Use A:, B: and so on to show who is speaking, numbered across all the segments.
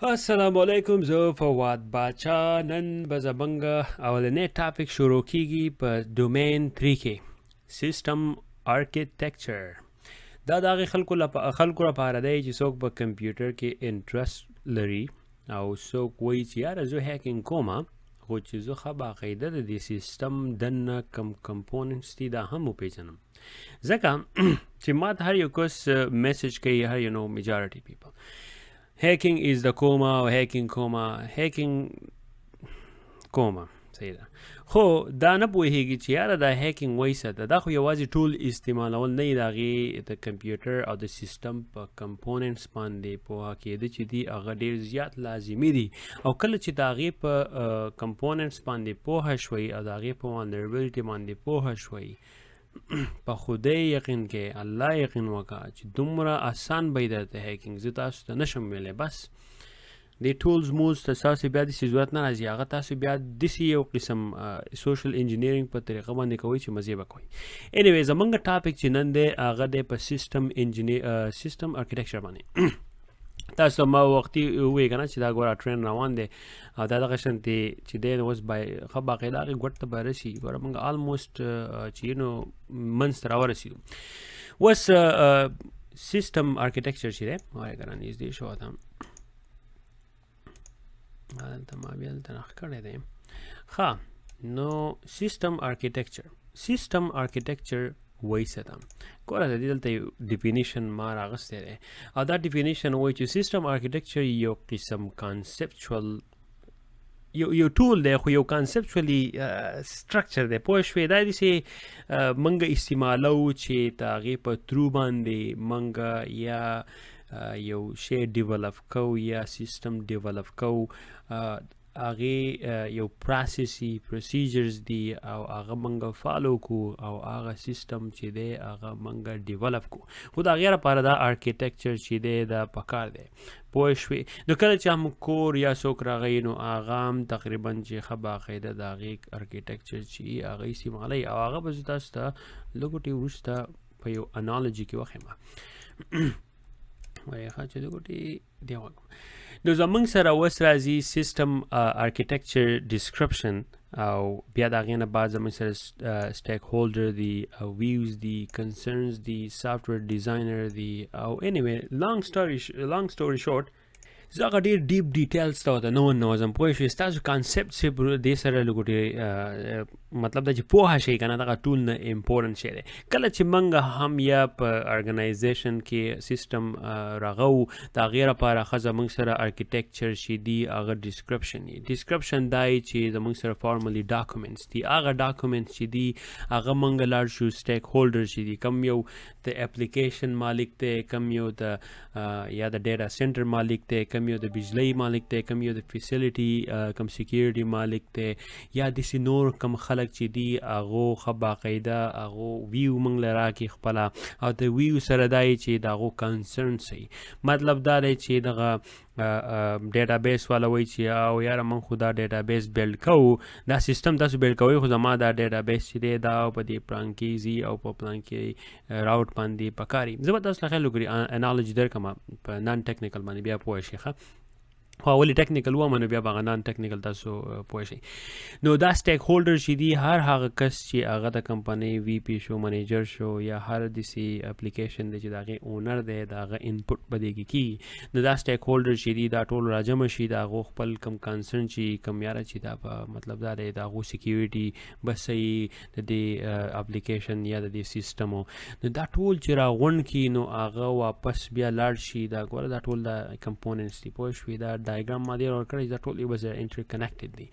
A: السلام علیکم، زه فواد باچا. نن به زمونږ اولنی topic شروع کیږي په domain 3 کې، system architecture. دا د هغې خلکو لپاره دی چې څوک په کمپیوټر کې interest لري او څوک وایي چې یاره، زه hacking کوم، خو چې زه ښه باقاعده د دې سیستم دننه کم components دي، دا هم وپیژنم، ځکه چې ما ته هر یو کس message کوي، هر majority people hacking is the کومه او hacking کومه، hacking کومه، صحیح ده، خو دا نه پوهیږي چې یاره، دا hacking وایي څه ده. دا خو یوازې tool استعمالول نه، د هغې د کمپیوټر او د سیستم په components باندې پوهه کېده چې دي، هغه ډیر زیات لازمي دي. او کله چې د هغې په components باندې پوهه شوي او د هغې په vulnerability باندې پوهه شوي، په خدای یقین کې، الله یقین وکړه چې دومره اسان به درته hacking زه تاسو ته نشم ویلی. بس د tools مولز ته تاسو بیا داسې ضرورت نه راځي. هغه تاسو بیا داسې یو قسم social engineering په طریقه باندې کوئ چې مزې به کوئ. Anyway، زمونږ topic چې نن دی، هغه دی په system engineer، system architecture باندې. تاسو ما وختي ووی کنه چې دا ګوره trend روان دی او دا دغه شانتي چې دی اوس بای ښه باقاعده هغې ګوټ ته به رسي. ګوره، موږ almost چې نو منځ ته راورسېدو. اوس system architecture چې دی، وایه که رانږدې شو ته، دلته ما بیا دلته نښ کړی دی. ښه، نو system architecture، system architecture وایي څه ته؟ ګوره، د دې دلته یو definition ما راغستی دی او دا definition وایي چې system architecture یو قسم conceptual یو tool دی، خو یو conceptually structure دی، پوه شوې؟ دا داسې موږ استعمالو چې د هغې په through باندې موږ یا یو شی develop کو یا system develop کو. هغې یو process، procedures دي او هغه مونږ follow کو او هغه سیستم چې دی، هغه مونږ develop کو، خو د هغې لپاره دا architecture چې دی، دا پکار دی، پوه شوې؟ نو کله چې هم کور یا څوک راغی، نو هغه هم تقریبا چې ښه باقاعده د هغې architecture چې هغه استعمالوي او هغه به زه تاسو ته لږ وروسته په یو analogy کې وښیم. وایي ښه، چې لږ دی وکړم. نو زمونږ سره اوس راځي system architecture description او بیا د هغې نه بعد زمونږ سره stakeholder دي او views دي، concerns دي، software designer دي. او anyway، long story short، زه هغه ډېر deep details ته ورته نه ورننوځم، پوه شوې؟ ستاسو concept چې دې سره لږ مطلب دا چې پوهه شئ که نه، دغه ټول نه important شی دی. کله چې موږ هم یا په organization کې سیستم راغو، د هغې لپاره ښه زموږ سره architecture چې دي، هغه description یې، description دا چې زموږ سره formally documents دي. هغه documents چې دي، هغه موږ لاړ شو، stakeholder چې دي، کم یو د اپلیکیشن مالک دی، کم یو د یا د data center مالک دی، کم یو د بجلی مالک دی، کم یو د facility، کم security مالک دی، یا داسې نور کم خلک چې دي، هغو ښه باقاعده هغو view موږ له راکړي خپله. او د view سره دا چې د هغو concern سي، مطلب دا دی چې دغه database والا وایي چې او یاره، موږ خو دا database build کوو، دا سیستم تاسو build کوئ، خو زما دا database چې دی، دا په دې پلان کې ځي او په پلان کې route باندې پکاري. زه به تاسو له خیال وکړي analogy درکړم په non technical باندې، بیا پوه شئ. ښه، خو اولې technical ومنو، بیا به هغه non technical تاسو پوه شئ. نو دا stakeholder چې دي، هر هغه کس چې هغه د کمپنۍ VP شو، manager شو، یا هر داسې اپلیکیشن دی چې د هغې owner دی، د هغه input به دې کې کېږي. نو دا stakeholder چې دي، دا ټول راجمع شي، د هغو خپل کم concern چې کم یاره چې دا په مطلب دا دی، د هغو security به صحیح د دې اپلیکیشن یا د دې سیستمو. نو دا ټول چې راغونډ کړي، نو هغه واپس بیا لاړ شي. دا ګوره، دا ټول د components دي، پوه شوې؟ دا diagram ما دی ورکړی، دا ټول یو بل سره interconnected دي.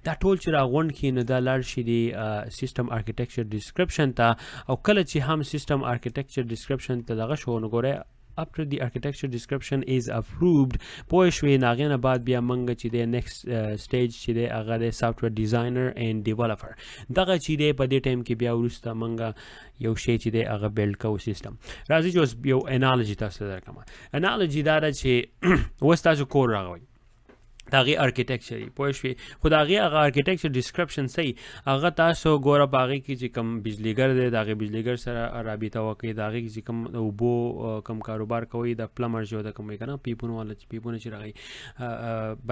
A: دا ټول چې راغونډ کړي، نو دا لاړ شي د system architecture description ته. او کله چې هم system architecture description ته دغه شو، نو ګوره، after the architecture description is approved، پوه شوې؟ نو هغې نه بعد بیا موږ چې دی next stage چې دی، هغه دی software designer and developer. دغه چې دی، په دې ټایم کې بیا وروسته موږ یو شی چې دی، هغه build کوو سیستم. راځي چې اوس یو analogy تاسو ته درکړم. Analogy دا ده چې اوس تاسو کور راغوئ. د هغې ارکیټیکچر یې پوه شوې، خو د هغې هغه ارکیټیکچر ډسکرپشن صحیح هغه تاسو ګوره په هغې کې چې کوم بجلیګر دی، د هغې بجلیګر سره رابطه وکړئ، د هغې کې چې کوم د اوبو کوم کاروبار کوي، د پلمر چې د کوم که نه پیپونو والا چې پیپونه چې راغی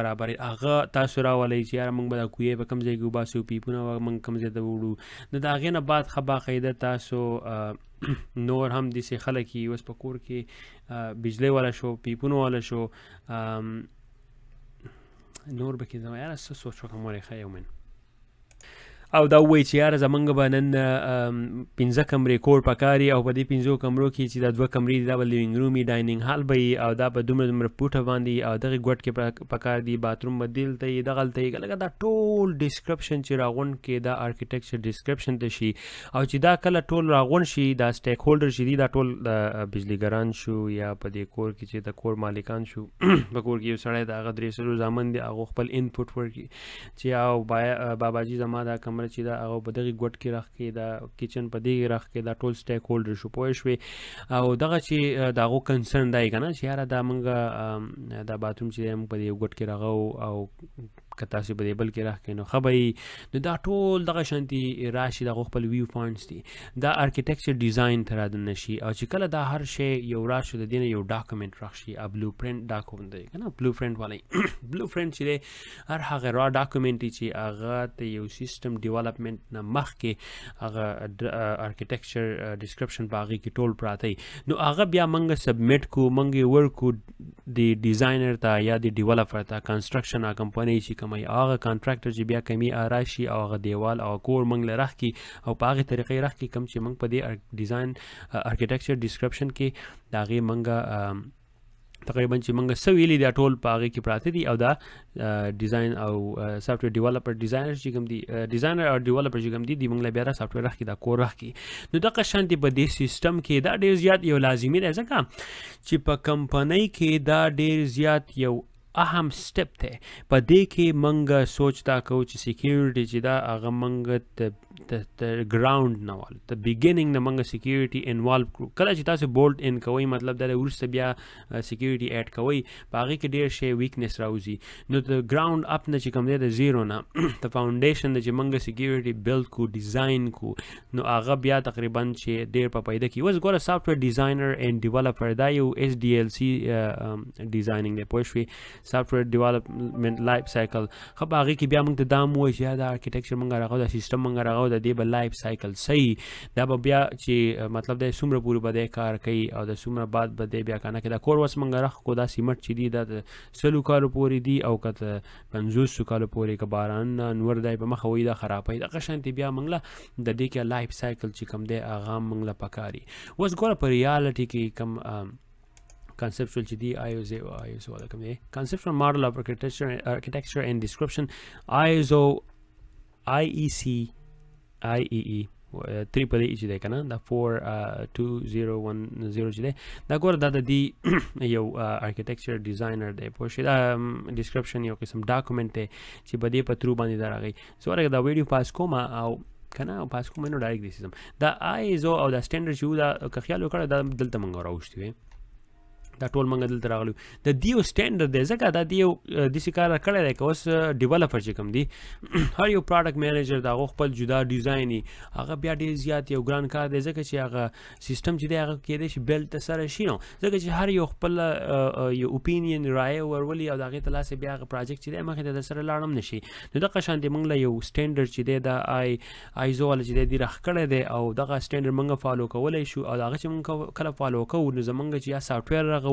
A: برابر هغه تاسو راولئ چې یاره موږ به دا کویې په کوم ځای کې وباسو، پیپونه موږ کوم ځای ته وړو. نو د هغې نه بعد ښه باقاعده تاسو نور هم داسې خلک یې اوس په کور کې بجلی والا شو، پیپونو والا شو، نور به کې زما یاره څه سوچ وکړم ولې ښه یو من او دا ووایي چې یاره زمونږ به نن 5 کمرې کور پکاري او په دې 5 کمرو کې چې دا 2 کمرې دي دا به لیونګ روم وي، ډاینینګ هال به وي او دا به دومره دومره پوټه باندې او دغې ګوټ کې پکار دي، باتروم به دلته وي، دغلته وي. لکه دا ټول ډسکرپشن چې راغونډ کې دا ارکیټیکچر ډسکرپشن ته شي او چې دا کله ټول راغونډ شي، دا سټیک هولډر چې دي دا ټول بجلیګران شو یا په دې کور کې چې د کور مالکان شو، په کور کې یو سړی د هغه 3 زامن دي، هغه خپل انپوټ ورکړي چې او باباجي زما دا کمره چې دا هغه په دغې ګوټ کې راښکې، دا کچن په دې کې راښکې، دا ټول سټیک هولډر شو پوه شوې. او دغه چې د هغو کنسرن دی که نه چې یاره دا موږ دا باتروم چې دی موږ په دې ګوټ کې راغو او که تاسو په دې بل کې راښکې نو ښه به وي. نو دا ټول دغه شانتي راشي، د هغو خپل ویو پوینټس دي، دا ارکیټیکچر ډیزاین ته رادننه شي. او چې کله دا هر شی یو راشو د دې نه یو ډاکومنټ راښي، بلو پرنټ ډاکومنټ دی که نه، بلو پرنټ والی بلو پرنټ چې دی هر هغه را ډاکومنټ دی چې هغه ته یو سیستم ډیولپمنټ نه مخکې هغه ارکیټیکچر ډسکرپشن په هغې کې ټول پراته وي. نو هغه بیا موږ سبمیټ کو، موږ یې ورکو د ډیزاینر ته یا د ډیولپر ته، کنسټرکشن هغه کمپنۍ چې کومه وي، هغه کانټراکټر چې بیا کمی راشي او هغه دیوال او کور موږ له راښکي او په هغې طریقې راښکي کوم چې موږ په دې ډیزاین ارکیټیکچر ډسکرپشن کې د هغې موږ تقریبا چې موږ څه ویلي دا ټول په هغې کې پراته دي. او دا ډیزاین او سافټویر ډیولپر ډیزاینر چې کوم دي، ډیزاینر او ډیولپر چې کوم دي، دی موږ له بیا دا سافټویر راښکي، دا کور راښکي. نو دغه شان دی په دې سیستم کې دا ډېر زیات یو لازمي دی، ځکه چې په کمپنۍ کې دا ډېر زیات یو اهم سټپ دی. په دې کې موږ سوچ دا کوو چې سکیورټي چې دا هغه موږ ته ګراوند نه والو، ته بیګینینګ نه موږ سکیورټي انوالو کړو. کله چې تاسو بولټ ان کوئ، مطلب دا دی وروسته بیا سکیورټي اډ کوئ، په هغې کې ډېر شی ویکنس راوځي. نو د ګراوند اپ نه چې کوم دی، د زیرو نه د فاونډیشن نه چې موږ سکیورټي بلډ کو، ډیزاین کو، نو هغه بیا تقریبا چې ډېر په پیدا کړي. اوس ګوره سافټویر ډیزاینر اینډ ډیولپر دا یو اس ډي ایل سي ډیزاینینګ دی، پوه شوې؟ سافټویر ډیولپمنټ لایف سایکل. ښه، په هغې کې بیا موږ ته دا هم ووایي چې دا ارکیټیکچر موږ راغو، دا سیستم موږ راغو، د دې به لایف سایکل صحیح دا به بیا چې مطلب دی څومره پورې به دی کار کوي او د څومره بعد به دی بیا که نه که دا کور اوس موږ راښکو، دا سیمټ چې دی دا د 100 کالو پورې دی او که د 50 کالو پورې که باران نه نور دی په مخه وایي دا خرابوي. دغه شانتې بیا موږ له د دې کې لایف سایکل چې کوم دی هغه هم موږ له پکاري. اوس ګوره په ریالټي کې کوم conceptual چې دی ISO ISO والا کوم دی conceptual model of architecture and description ISO IEC IEE triple E چې دی که نه دا 42010 چې دی دا ګوره دا د دې یو ارکیټیکچر ډیزاینر دی، پوه شوې؟ دا ډسکرپشن یو قسم ډاکومنټ دی چې په دې په ترو باندې دا راغی. زه ورغه دا ویډیو پاس کوم او که نه پاس کوم نو ډایرکټ دې سیستم دا آیزو او دا سټنډرډ چې وو دا که خیال وکړه دا دلته مونږ راوستي وي، دا ټول مونږ دلته راغلو. د دیو سټنډرډ دی، ځکه دا دیو داسې کار کړی دی که اوس ډیولپر چې کوم دی هر یو پراډکټ منیجر د هغو خپل جدا ډیزاین وي، هغه بیا ډېر زیات یو ګران کار دی، ځکه چې هغه سیستم چې دی هغه کېدای شي بل ته سره شي، نو ځکه چې هر یو خپل یو اوپینین رایه ورولي او د هغې ته لاسه بیا هغه پروجیکټ چې دی مخې ته د سره لاړ هم نه شي. نو دغه شان دی مونږ له یو سټنډرډ چې دی دا آیزو والا چې دی دی راښکلی دی او دغه سټنډرډ مونږ فالو کولی شو او هغه چې مونږ کله فالو کوو نو زمونږ چې یا سافټویر راغو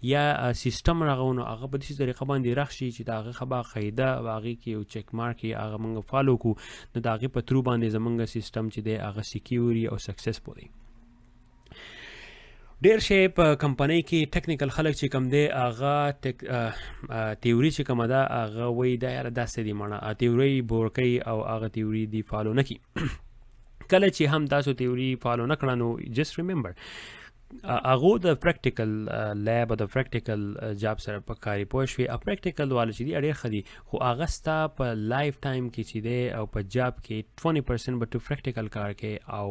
A: یا سیستم راغو نو هغه په داسې طریقه باندې راخشي چې د هغه ښه باقاعده او هغې کې یو چک مارک یې هغه مونږ فالو کړو، نو د هغې په ترو باندې زمونږ سیستم چې دی هغه سکیوري او سکسسفول دی. ډېر شی په کمپنۍ کې ټیکنیکل خلک چې کوم دی هغه تیوري چې کومه ده هغه وایي دا یاره داسې دی مڼه، تیوري بور کوي او هغه تیوري دی فالو نه کړي. کله چې هم تاسو تیوري فالو نه کړه نو جسټ ریمبر هغو د پریکټیکل لیب او د پریکټیکل جاب سره په کاري پوه شوې. او پریکټیکل والا چې دي ډېر ښه دي، خو هغه ستا په لایف ټایم کې چې دی او په جاب کې 20% به تو پریکټیکل کار کوي او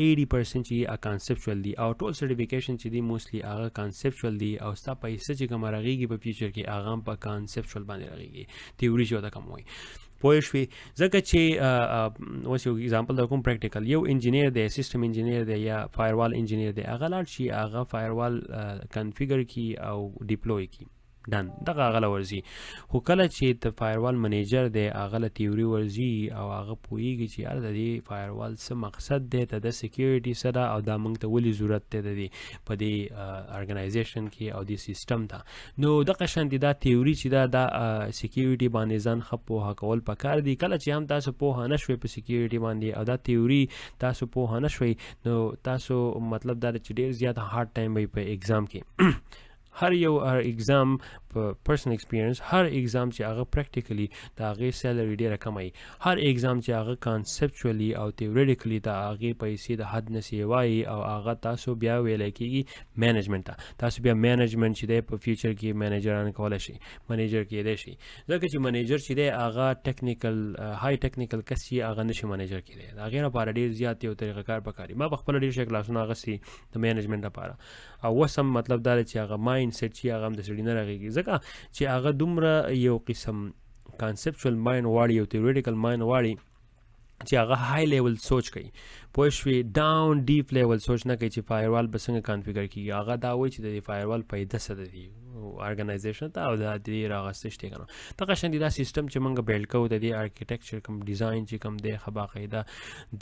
A: 80% چې هغه کانسپچوال دي، او ټول سرټیفیکیشن چې دي موستلی هغه کانسپچوال دي، او ستا پیسې چې کوم راغیږي په فیوچر کې هغه هم په کانسپچوال باندې راغیږي، تیوري چې ورته کم وایي، پوه شوې؟ ځکه چې اوس یو اگزامپل در کوم پریکټیکل. یو انجینیر دی، سیستم انجینیر دی یا فایروال انجینیر دی، هغه لاړ شي، هغه فایروال کنفیګر کی او ډیپلوی کی، ډن، دغه هغه له ورځي. خو کله چې د فایروال منیجر دی، هغه له تیوري ورځي او هغه پوهیږي چې یاره د دې فایروال څه مقصد دی، د ده سکیورټي څه ده، او دا موږ ته ولې ضرورت دی د دې په دې ارګنایزیشن کې او دې سیستم ته. نو دغه شان دی دا تیوري چې دا سکیورټي باندې ځان ښه پوهه کول پکار دي. کله چې هم تاسو پوهه نه شوئ په سکیورټي باندې او دا تیوري تاسو پوهه نه شوئ، نو تاسو مطلب دا دی چې ډېر زیات هارډ ټایم وي په اگزام کې. هر یو هر اگزام په پرسنل ایکسپیرینس، هر اگزام چې هغه پریکټیکلی د هغې سیلری ډیره کمه وي، هر اگزام چې هغه کانسپچولی او تیوریټیکلی د هغې پیسې د حد نه سیوا وي، او هغه تاسو بیا ویلی کېږي منیجمنټ ته. تاسو بیا منیجمنټ چې دی په فیوچر کې منیجران کولی شئ، منیجر کېدی شئ، ځکه چې منیجر چې دی هغه ټیکنیکل های ټیکنیکل کس چې هغه نشي منیجر کېدی. د هغې لپاره ډېر زیات یو طریقه کار پکار دی. ما په خپله ډېر شی کلاسونه اخیستي د منیجمنټ لپاره، او اوس هم مطلب دا دی چې هغه مایند سیټ چې هغه هم د سړي نه رغېږي، ځکه چې هغه دومره یو قسم کانسپچوال مایند غواړي، یو تیوریټیکل مایند غواړي چې هغه های لیول سوچ کوي، پوه شوې؟ ډاون ډیپ لیول سوچ نه کوي چې فایروال به څنګه کانفیګر کیږي. هغه دا وایي چې د دې فایروال پیدا څه ده دي ارګنایزیشن ته او دا دې راغستې شته که نه. دغه شان دی دا سیستم چې موږ بیلډ کوو، د دې آرکیټیکچر کوم ډیزاین چې کوم دی ښه باقاعده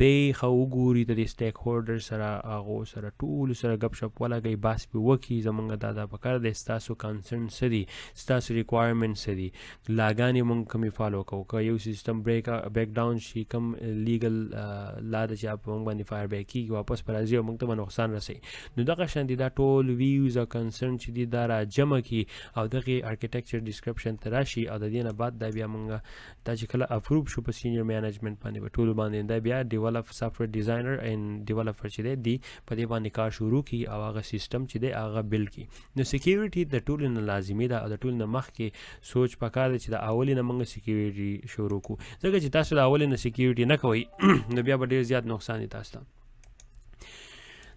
A: دی ښه وګوري، د دې سټیک هولډر سره هغو سره ټولو سره ګپ شپ ولګوي، بحث پې وکړي، زمونږ دا دا پکار دی، ستاسو کنسرن څه دي، ستاسو ریکوایرمنټ څه دي، لاګانې موږ کومې فالو کوو، که یو سیستم بریک ډاون شي کوم لیګل لا ده چې په موږ باندې فایر بیک کېږي، واپس به راځي او موږ ته به نقصان رسوي. نو دغه شان دي دا ټول ویوز او کنسرن چې دي دا را جمع کړي او دغې آرکیټیکچر ډیسکرپشن ته راشي، او د دې نه بعد دا بیا موږ دا چې کله اپروভ شو په سینیئر مینجمنټ باندې په ټولو باندې دا بیا ډیولپ سافټویر ډیزاینر اینډ ډیولپر چې دی دی په دې باندې کار شروع کړي او هغه سیستم چې دی هغه بلډ کړي. نو سکیورټي د ټولو نه لازمي ده او د ټولو نه مخکې سوچ پکار دی چې د اولې نه موږ سکیورټي شروع کړو، ځکه چې تاسو د اولې نه سکیورټي نه کوئ نو بیا به ډېر زیات نقصان دی تاسو ته.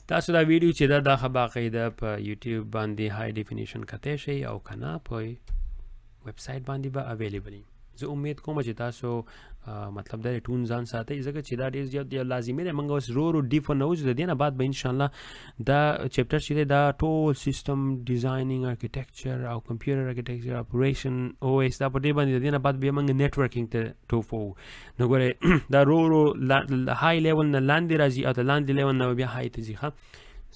A: تاسو دا ویډیو چې دا ښه باقاعده په یوټیوب باندې های ډیفینیشن کتی شئ او که نه په ویب سایټ باندې به اویلیبل وي. زه امید کوم چې تاسو مطلب دا ټون ځان ساتئ، ځکه چې دا ډېر زیات یو لازمي دی. موږ اوس رو رو ډیپ نه وځو، د دې نه بعد به انشاءالله دا چپټر چې دی دا ټول سیستم ډیزاینینګ آرکیټیکچر او کمپیوټر آرکیټیکچر اپریشن او اس دا په دې باندې د دې نه بعد بیا موږ نتورکینګ ته ټوفو. نو ګورئ دا رو رو های لیول نه لاندې راځي او د لاندې لیول نه بیا های ته ځي. ښه،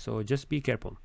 A: سو جست بی کیرفول.